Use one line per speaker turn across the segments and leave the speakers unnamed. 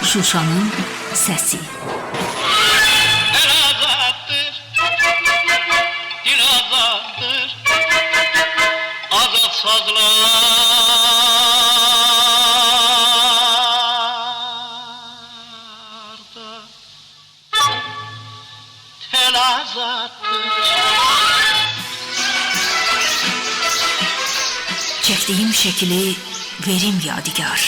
Şuşanın səsi.
El azaddır, dil azaddır, azad sazlarda tel azaddır.
Çəkdiyim şəkili verim yadigar.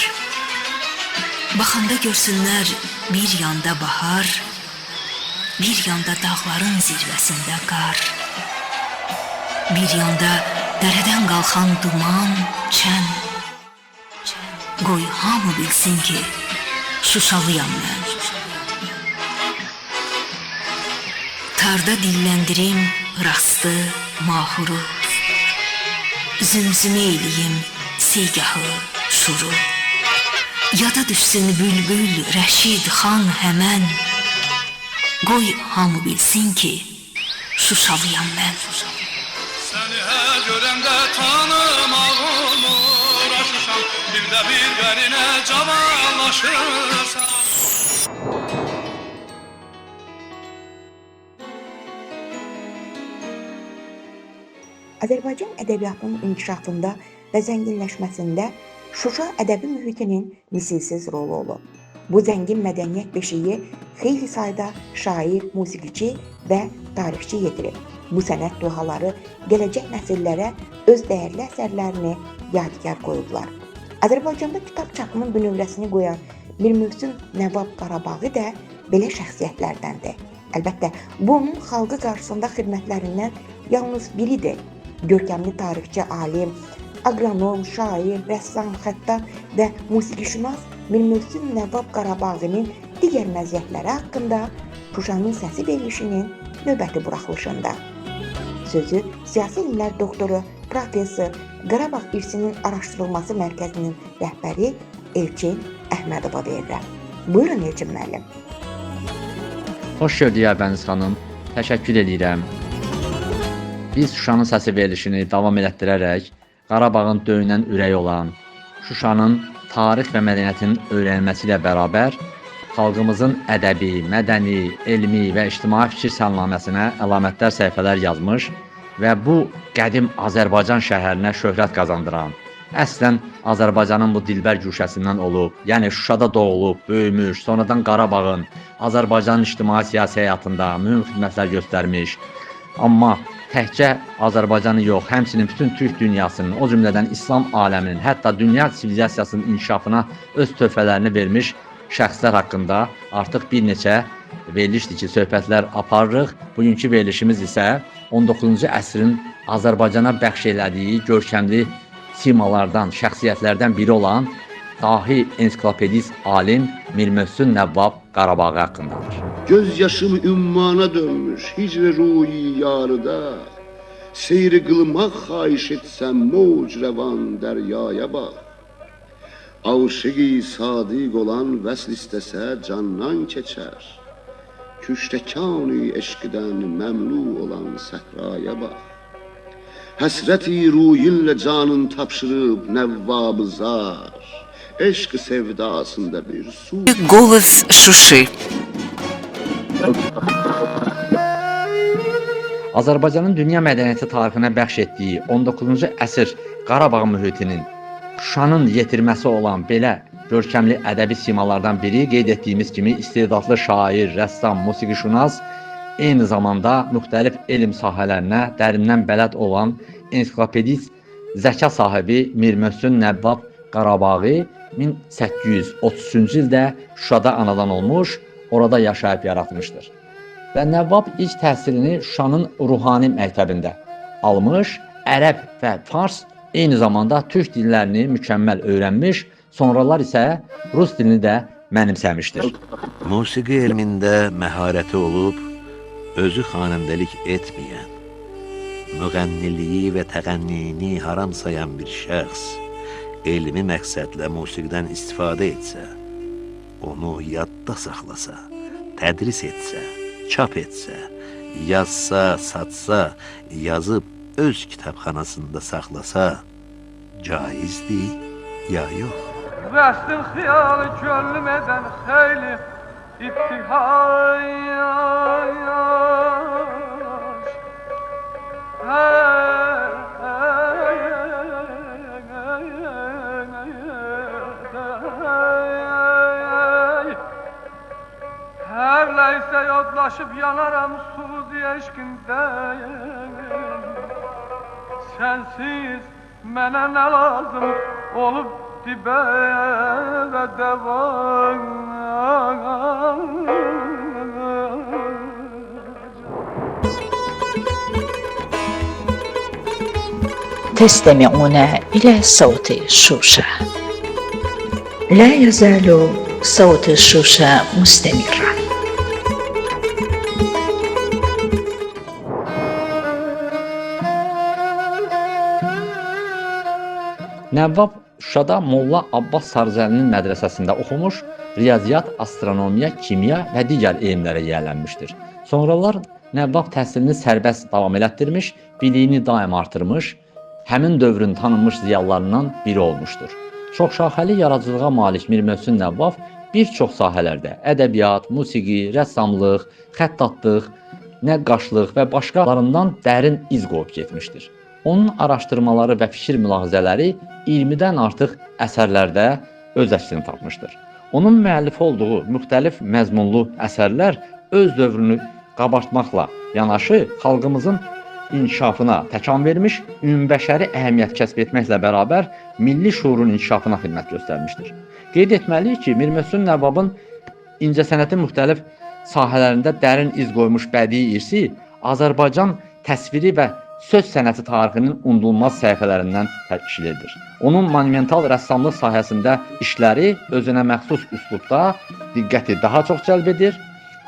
Baxanda görsünlər bir yanda bahar, bir yanda dağların zirvəsində qar. Bir yanda dərədən qalxan duman, çən. Qoy hamı bilsin ki, Şuşalıyam mən. Tarda dilləndirim rastı, mahuru. Zümzümə eləyim segahı, şuru. Yada düşsün bülbül, Rəşid xan həmən. Qoy hamı bilsin ki, Şuşalıyam mən.
Səni hər görəndə tanımaq olmur Şuşam, bir də bir qərinə cavanlaşırsan.
Azərbaycan ədəbiyyatının inkişafında və zənginləşməsində Şuşa ədəbi mühitinin misilsiz rolu olub. Bu zəngin mədəniyyət beşiyi xeyli sayda şair, musiqiçi və tarixçi yetirib. Bu sənət duhaları gələcək nəsillərə öz dəyərli əsərlərini yadigar qoyublar. Azərbaycanda kitab çapının bünövrəsini qoyan Mir Möhsün Nəvvab Qarabağı da belə şəxsiyyətlərdəndir. Əlbəttə, bu onun xalqı qarşısında xidmətlərindən yalnız biridir. Görkəmli tarixçi, alim, aqronom, şair, rəssam, xəttat və musiqişünas Mir Möhsün Nəvvab Qarabağinin digər məziyyətləri haqqında Şuşanın səsi verilişinin növbəti buraxılışında. Sözü siyasi elmlər doktoru, professor, Qarabağ irsinin araşdırılması mərkəzinin rəhbəri Elçin Əhmədova verirəm. Buyurun Elçin müəllim.
Xoş gördük Aybəniz xanım. Təşəkkür edirəm. Biz Şuşanın səsi verilişini davam elətdirərək Qarabağın döyünən ürəyi olan Şuşanın tarix və mədəniyyətinin öyrənilməsi ilə bərabər xalqımızın ədəbi, mədəni, elmi və ictimai fikir səlnaməsinə əlamətdar səhifələr yazmış və bu qədim Azərbaycan şəhərinə şöhrət qazandıran, əslən Azərbaycanın bu dilbər güşəsindən olub, yəni Şuşada doğulub, böyümüş, sonradan Qarabağın, Azərbaycanın ictimai siyasi həyatında mühüm xidmətlər göstərmiş. Amma təkcə Azərbaycanı yox, həmçinin bütün türk dünyasının, o cümlədən İslam aləminin, hətta dünya sivilizasiyasının inkişafına öz töhfələrini vermiş şəxslər haqqında artıq bir neçə verilişdir ki, söhbətlər aparırıq. Bugünkü verilişimiz isə 19-cu əsrin Azərbaycana bəxş elədiyi görkəmli simalardan, şəxsiyyətlərdən biri olan dahi ensiklopedist alim Mir Möhsün Nəvvab Qarabağı haqqındadır.
Göz yaşım ümmana dönmüş hicr ruyi yarıda. Seyri qılmaq xahiş etsəm mövc rəvan dəryaya bax. Aşıqi sadiq olan vəsl istəsə candan keçər. Küştəkani eşqdən məmlu olan səhraya bax. Həsrəti ruyinlə canın tapşırıb Nəvvab-ı zar. Eşq sevdasında bir su.
Голос Şuşi.
Azərbaycanın dünya mədəniyyəti tarixinə bəxş etdiyi 19-cu əsr Qarabağ mühitinin Şuşanın yetirməsi olan belə görkəmli ədəbi simalardan biri qeyd etdiyimiz kimi istedadlı şair, rəssam, musiqişünas, eyni zamanda müxtəlif elm sahələrinə dərindən bələd olan ensiklopedist zəka sahibi Mir Möhsün Nəvvab Qarabağı 1833-cü ildə Şuşada anadan olmuş, orada yaşayıb yaratmışdır. Və Nəvvab ilk təhsilini Şuşanın Ruhani məktəbində almış, ərəb və fars, eyni zamanda türk dillərini mükəmməl öyrənmiş, sonralar isə rus dilini də mənimsəmişdir.
Musiqi elmində məharəti olub, özü xanəndəlik etməyən, müğənniliyi və təğənnini haram sayan bir şəxs elmi məqsədlə musiqidən istifadə etsə, onu yadda saxlasa, tədris etsə, çap etsə, yazsa, satsa, yazıb öz kitabxanasında saxlasa, caizdir ya yox?
Vəslin xiyalı könlüm edən xeyli ibtihaş. Hər ləysə yodlaşıb yanaram suzi eşqindəyim. Sənsiz mənə nə lazım olub dibə və dəva.
تستمعون إلى صوت شوشة. لا يزال صوت شوشة مستمرا.
Nəvvab Şuşada Molla Abbas Sarızəlinin mədrəsəsində oxumuş, riyaziyyat, astronomiya, kimya və digər elmlərə yiyələnmişdir. Sonralar Nəvvab təhsilini sərbəst davam elətdirmiş, biliyini daim artırmış, həmin dövrün tanınmış ziyalılarından biri olmuşdur. Çoxşaxəli yaradıcılığa malik Mir Möhsün Nəvvab bir çox sahələrdə ədəbiyyat, musiqi, rəssamlıq, xəttatlıq, nəqqaşlıq və başqalarından dərin iz qoyub getmişdir. Onun araşdırmaları və fikir mülahizələri 20-dən artıq əsərlərdə öz əksini tapmışdır. Onun müəllifi olduğu müxtəlif məzmunlu əsərlər öz dövrünü qabartmaqla yanaşı xalqımızın inkişafına təkan vermiş, ümumbəşəri əhəmiyyət kəsb etməklə bərabər milli şuurun inkişafına xidmət göstərmişdir. Qeyd etməliyik ki, Mir Möhsün Nəvvabın incəsənətin müxtəlif sahələrində dərin iz qoymuş bədii irsi Azərbaycan təsviri və söz sənəti tarixinin unudulmaz səhifələrindən təşkil edir. Onun monumental rəssamlıq sahəsində işləri özünə məxsus üslubda diqqəti daha çox cəlb edir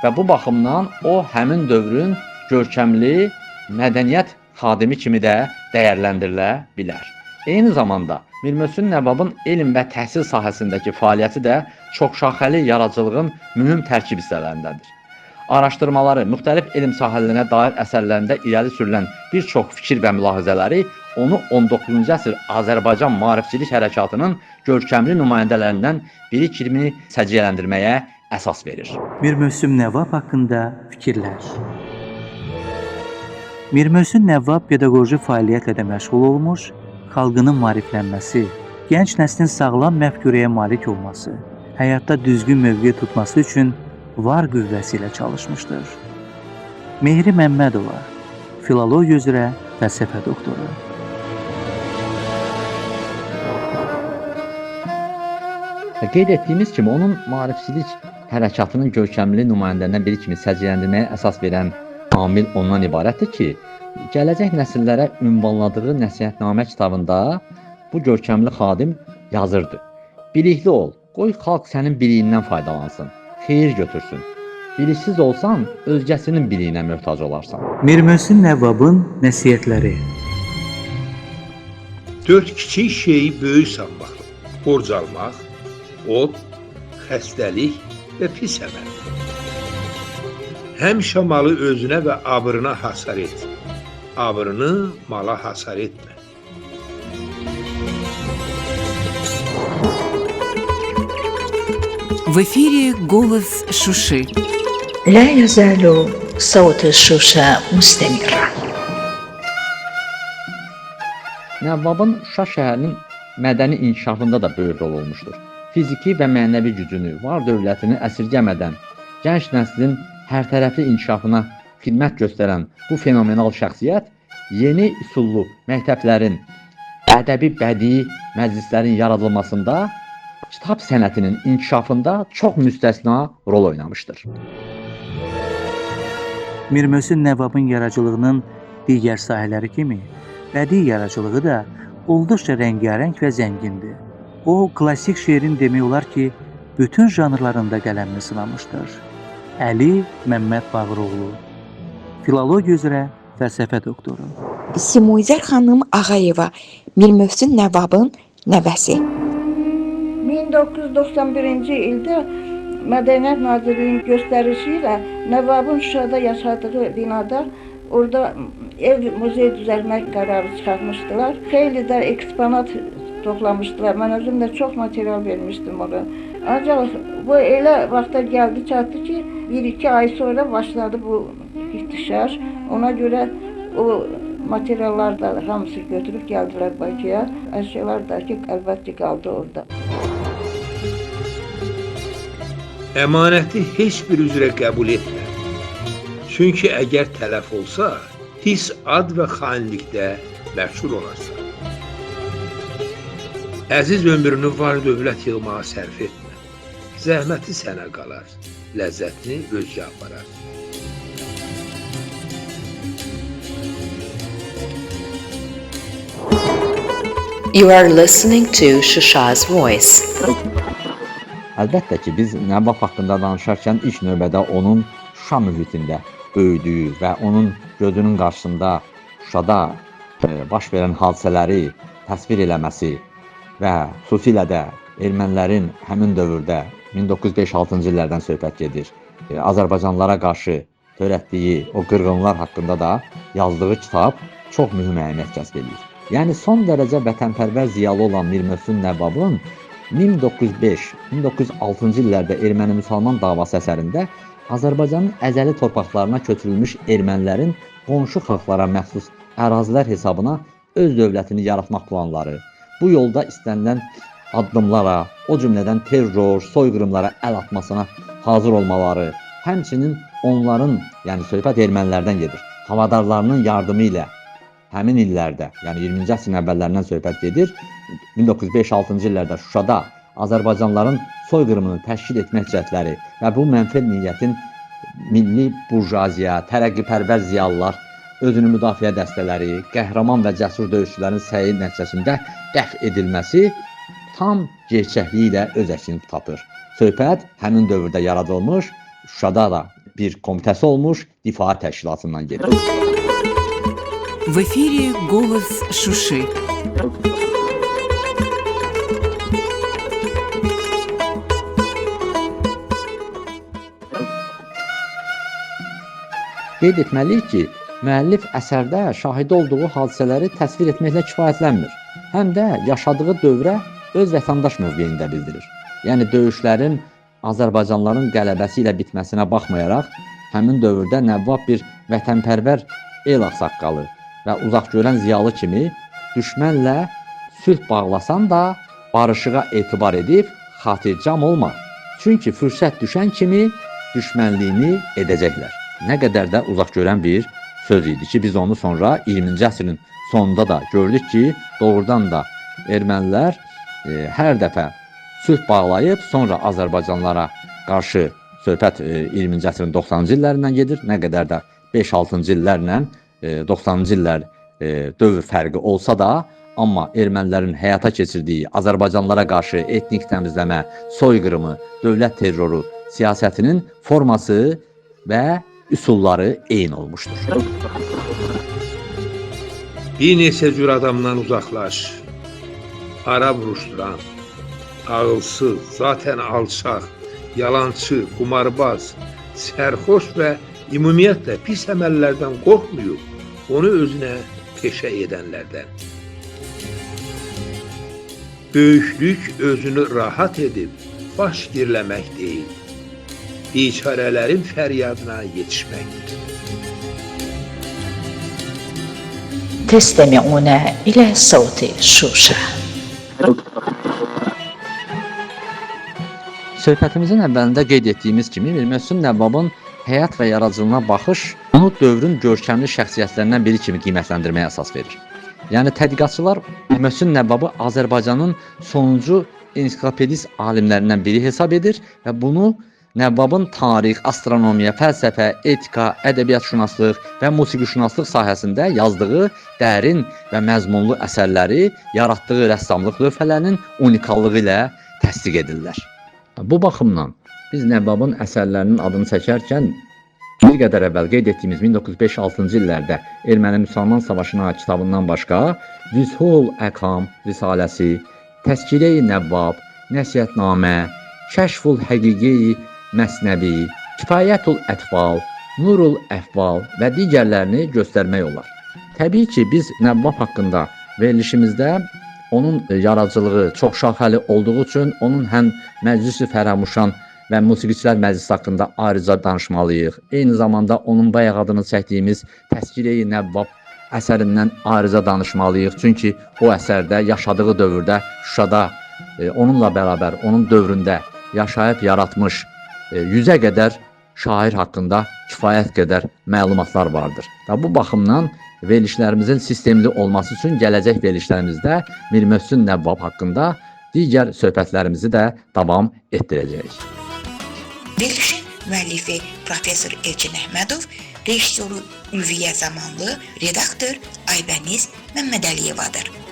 və bu baxımdan o həmin dövrün görkəmli mədəniyyət xadimi kimi də dəyərləndirilə bilər. Eyni zamanda Mir Möhsün Nəvvabın elm və təhsil sahəsindəki fəaliyyəti də çoxşaxəli yaradıcılığın mühüm tərkib hissələrindəndir. Araşdırmaları, müxtəlif elm sahələrinə dair əsərlərində irəli sürülən bir çox fikir və mülahizələri onu 19-cu əsr Azərbaycan maarifçilik hərəkatının görkəmli nümayəndələrindən biri kimi səciyyələndirməyə əsas verir.
Mir Möhsün Nəvvab haqqında fikirlər. Mir Möhsün Nəvvab pedaqoji fəaliyyətlə də məşğul olmuş, xalqının maariflənməsi, gənc nəslin sağlam məfkurəyə malik olması, həyatda düzgün mövqe tutması üçün var qüvvəsi ilə çalışmışdır. Mehri Məmmədova, filologiya üzrə fəlsəfə doktoru.
Qeyd etdiyimiz kimi, onun maarifçilik hərəkatının görkəmli nümayəndələrindən biri kimi səciyyələndirməyə əsas verən amil ondan ibarətdir ki, gələcək nəsillərə ünvanladığı nəsihətnamə kitabında bu görkəmli xadim yazırdı. Bilikli ol, qoy xalq sənin biliyindən faydalansın, xeyir götürsün. Biliksiz olsan, özgəsinin biliyinə möhtac olarsan.
Mir Möhsün Nəvvabın nəsihətləri.
4 kiçik şeyi böyük sanmaq, borc almaq, od, xəstəlik və pis əməl. Həmişə malı özünə və abrına hasar et. Abrını mala hasar etmə.
В эфире «Голос Шуши». لا يزال صوت شوشة مستمرا.
Nəvvabın Şuşa şəhərinin mədəni inkişafında da böyük rol olmuşdur. Fiziki və mənəvi gücünü, var dövlətini əsirgəmədən gənc nəslin hərtərəfli inkişafına xidmət göstərən bu fenomenal şəxsiyyət yeni üsullu məktəblərin, ədəbi bədii məclislərin yaradılmasında, kitab sənətinin inkişafında çox müstəsna rol oynamışdır.
Mir Möhsün Nəvvabın yaradıcılığının digər sahələri kimi bədii yaradıcılığı da olduqca rəngarəng və zəngindir. O, klassik şeirin demək olar ki, bütün janrlarında qələmini sınamışdır. Əli Məmməd Bağıroğlu, filologiya üzrə fəlsəfə doktoru.
Simuyzər xanım Ağayeva, Mir Möhsün Nəvvabın nəvəsi.
1991-ci ildə Mədəniyyət Nazirliyinin göstərişi ilə Nəvvabın Şuşada yaşadığı binada orada ev muzey düzəltmək qərarı çıxartmışdılar. Xeyli də eksponat Toplamışdılar. Mən özüm də çox material vermişdim ona. Ancaq bu elə vaxta gəldi, çatdı ki, 1-2 ay sonra başladı bu ihtişar. Ona görə o materiallar da hamısı götürüb gəldilər Bakıya. Əşyalar da ki, əlbəttə qaldı orada.
Əmanəti heç bir üzrə qəbul etmə. Çünki əgər tələf olsa, pis ad və xainlikdə məşhur olarsan. Əziz ömrünü var dövlət yığmağa sərf etmə. Zəhməti sənə qalar, ləzzətini özgə aparar.
You are listening to Shusha's Voice.
Əlbəttə ki, biz Nəvvab haqqında danışarkən ilk növbədə onun Şuşa mühitində böyüdüyü və onun gözünün qarşısında Şuşada baş verən hadisələri təsvir eləməsi və xüsusilə də ermənilərin həmin dövrdə 1905-6-cı illərdən söhbət gedir, Azərbaycanlılara qarşı törətdiyi o qırğınlar haqqında da yazdığı kitab çox mühüm əhəmiyyət kəsb edir. Yəni son dərəcə vətənpərvər ziyalı olan Mir Mövsüm Nəvvabın 1905-1906-cı illərdə erməni-müsəlman davası əsərində Azərbaycanın əzəli torpaqlarına köçürülmüş ermənilərin qonşu xalqlara məxsus ərazilər hesabına öz dövlətini yaratmaq planları, bu yolda istənilən addımlara, o cümlədən terror, soyqırımlara əl atmasına hazır olmaları, həmçinin onların, yəni söhbət ermənilərdən gedir, havadarlarının yardımı ilə həmin illərdə, yəni 20-ci əsrin əvvəllərindən söhbət gedir, 1905-6-cı illərdə Şuşada Azərbaycanlıların soyqırımını təşkil etmək cəhdləri və bu mənfi niyyətin milli burjuaziya, tərəqqipərvər ziyalılar, özünü müdafiə dəstələri, qəhrəman və cəsur döyüşçülərin səyi nəticəsində dəf edilməsi tam gerçəkliyi ilə öz əksini tapır. Söhbət həmin dövrdə yaradılmış, Şuşada da bir komitəsi olmuş Difa Təşkilatından gedir.
В эфире «Голос Шуши».
Qeyd etməliyik ki, müəllif əsərdə şahidi olduğu hadisələri təsvir etməklə kifayətlənmir. Həm də yaşadığı dövrə öz vətəndaş mövqeyini də bildirir. Yəni döyüşlərin Azərbaycanlıların qələbəsi ilə bitməsinə baxmayaraq, həmin dövrdə Nəvvab bir vətənpərvər el ağsaqqalı və uzaqgörən ziyalı kimi düşmənlə sülh bağlasan da barışığa etibar edib xatircam olma. Çünki fürsət düşən kimi düşmənliyini edəcəklər. Nə qədər də uzaqgörən bir söz idi ki, biz onu sonra 20-ci əsrin sonunda da gördük ki, doğrudan da ermənilər hər dəfə sülh bağlayıb, sonra Azərbaycanlılara qarşı söhbət 20-ci əsrin 90-cı illərindən gedir. Nə qədər də 5-6-cı illərlə 90-cı illər dövr fərqi olsa da, amma ermənilərin həyata keçirdiyi Azərbaycanlılara qarşı etnik təmizləmə, soyqırımı, dövlət terroru siyasətinin forması və üsulları eyni olmuşdur.
Bir neçə cür adamdan uzaqlaş. Ara vuruşduran, ağılsız, zaten alçaq, yalançı, qumarbaz, sərxoş və ümumiyyətlə pis əməllərdən qorxmuyub, onu özünə peşə edənlərdən. Böyüklük özünü rahat edib baş girləmək deyil, biçarələrin fəryadına yetişməkdir.
تستمعون إلى صوت شوشة.
Söhbətimizin əvvəlində qeyd etdiyimiz kimi, Mir Mövsüm Nəvvabın həyat və yaradıcılığına baxış onu dövrün görkəmli şəxsiyyətlərindən biri kimi qiymətləndirməyə əsas verir. Yəni tədqiqatçılar Mir Mövsüm Nəvvabı Azərbaycanın sonuncu ensiklopedist alimlərindən biri hesab edir və bunu Nəvvabın tarix, astronomiya, fəlsəfə, etika, ədəbiyyatşünaslıq və musiqişünaslıq sahəsində yazdığı dərin və məzmunlu əsərləri, yaratdığı rəssamlıq lövhələrinin unikallığı ilə təsdiq edirlər. Bu baxımdan biz Nəvvabın əsərlərinin adını çəkərkən bir qədər əvvəl qeyd etdiyimiz 1905-6-cı illərdə Erməni-Müsəlman Savaşına kitabından başqa Vüzhul Əkam risaləsi, Təzkirə-i Nəvvab, Nəsihətnamə, Kəşful Həqiqi Məsnəvi, Kifayətul Ətfal, Nurul Əhval və digərlərini göstərmək olar. Təbii ki, biz Nəvvab haqqında verilişimizdə Onun yaradıcılığı çox şaxəli olduğu üçün onun həm Məclisi Fəramuşan və Musiqiçilər Məclisi haqqında ayrıca danışmalıyıq. Eyni zamanda onun bayaq adını çəkdiyimiz Təzkirə-i Nəvvab əsərindən ayrıca danışmalıyıq. Çünki o əsərdə yaşadığı dövrdə Şuşada onunla bərabər onun dövründə yaşayıb yaratmış 100-ə qədər şair haqqında kifayət qədər məlumatlar vardır. Və bu baxımdan verilişlərimizin sistemli olması üçün gələcək verilişlərimizdə Mir Möhsün Nəvvab haqqında digər söhbətlərimizi də davam etdirəcəyik.
Verilişin müəllifi professor Elçin Əhmədov, rejissoru Ülviyə Zamanlı, redaktor Aybəniz Məmmədəliyevadır.